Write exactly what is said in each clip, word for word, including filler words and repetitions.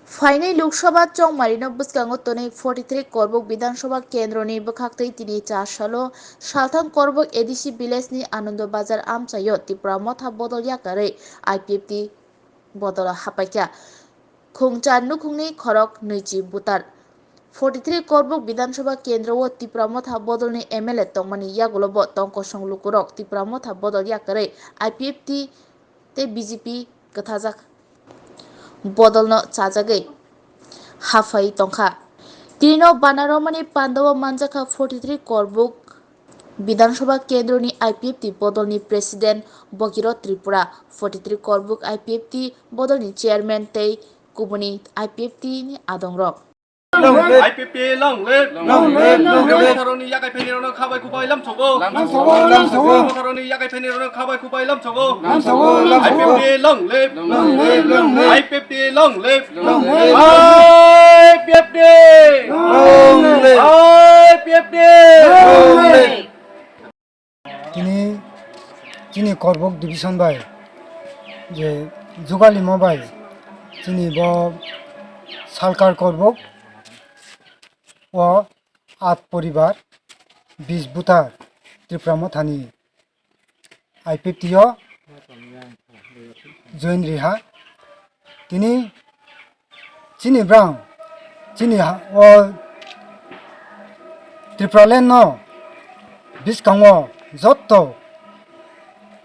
Phainai Lok Sabha chongmarino bwskango tonwi forty three Korbuk Bidhan Sabha kendroni bwkhaktwi tini char salo Salthang Korbuk A D C village ni Anando Bazar amchaio Tipra Motha bodol yakarwi I P F T bodolo hapaikha. Khungchar nukhungni khorok nwichi butar. Forty three Korbuk Bidhan Sabha kendro o Tipra Motha bodolni M L A tongmani yagulo bo tongkosong lukurok Tipra Motha bodol yakarwi I P F T tei B J P kwthajak bodolno chajagwi haphai tongkha. Tinino bana romani pandao manjakha forty three Korbuk Bidhan Sabha kendroni I P F T bodolni President Bhagirath Tripura, forty three Korbuk I P F T bodolni Chairman tei kubuni I P F T ni adongrok. Long live. I P F T long live. Long live, long live. Motharoni yakai phaini rono khabai kubai lamsogo. Lamsogo, lamsogo. Motharoni yakai phaini rono khabai kubai lamsogo. Lamsogo, lamsogo. I P F T long live. Long live, long live. I P F T long live. Long live. I P F T. Long live. I P F T. Long live. Tini chini Korbuk division bai je jugalimo bai chini bo Salkar Korbuk o at poribar bis buta Tripura Mothani I P F T o join riha. Tini chini brang chini ha-, o Tripura land no biskango jotto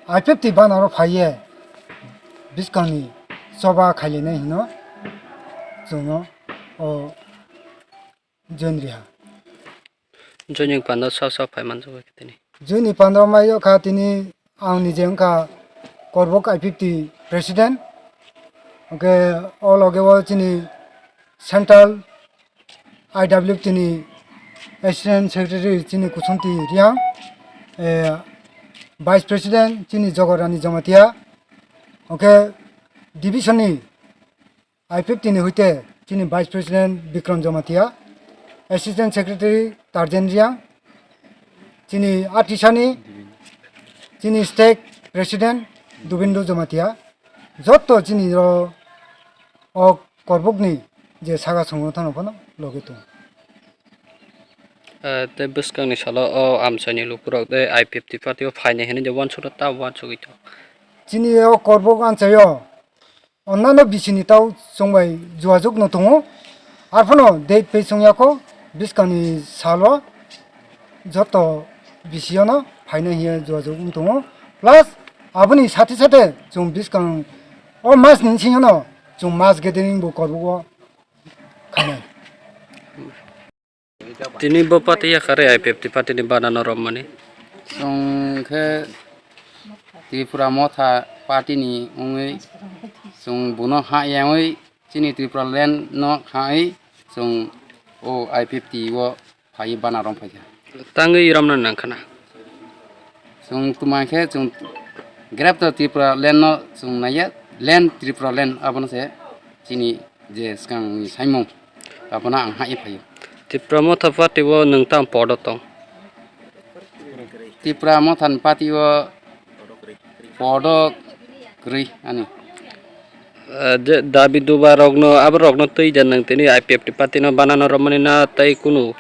I P F T banaro phaiye biskangni choba khailainai hino chwngno o join riha. Joining panda sa sa phai manjak bai tini. Joining panda mai kha tini ang nije wngkha Korbuk I P F T president. Oke o loge o chini central I W F T ni assistant secretary chini Kusumti Riang, eh, vice president chini Jogorani Jamatia. Oke division ni I P F T ni hoite chini Vice President Bikram Jamatia, Assistant Secretary Tarjen Riang, chini Atisani, chini Stake President Dubindu Jamatia, jotto chini ro o Korbukni je saka songo thano phano logi tongo. Eh, tei bwskangni salo o amchaini lukurok tei I P F T party o phainai hinwi je uansukha ta uansugwi tongo. Chini o Korbuk amchaio Onnano bisini tau chwngbai jogajog no tongo. Arphano date pei chwngyako, bwskangni salo joto bisiyano phaina hiya jogajog wng tongo. Plus aboni sathe sathe chwng bwskang o mas ni bisingo no chwng mass gathering bo Korbugo khainai. Tini bo party yakarwi I P F T party ni bana no romani. Chwng khe Tripura Motha party ni wngwi chwng bono ha yangwi chini Tripura land no hai chwng o I P F T o phaiwi bana rom phaikha. Tangwi romna nangkhana. Chwng twma khe chwng Greater Tripura land no chwng naiya, land Tripura land abono se chini je swkangni saimung, abono ang hai phaio. Tipra Motha party o nwng tamo podo tong? Tipra Motha ni party o podo kwrwi ani. Eh, je dabi duba rokno, abo rokno twi ja nwng tini I P F T party no banana romani na tei kunu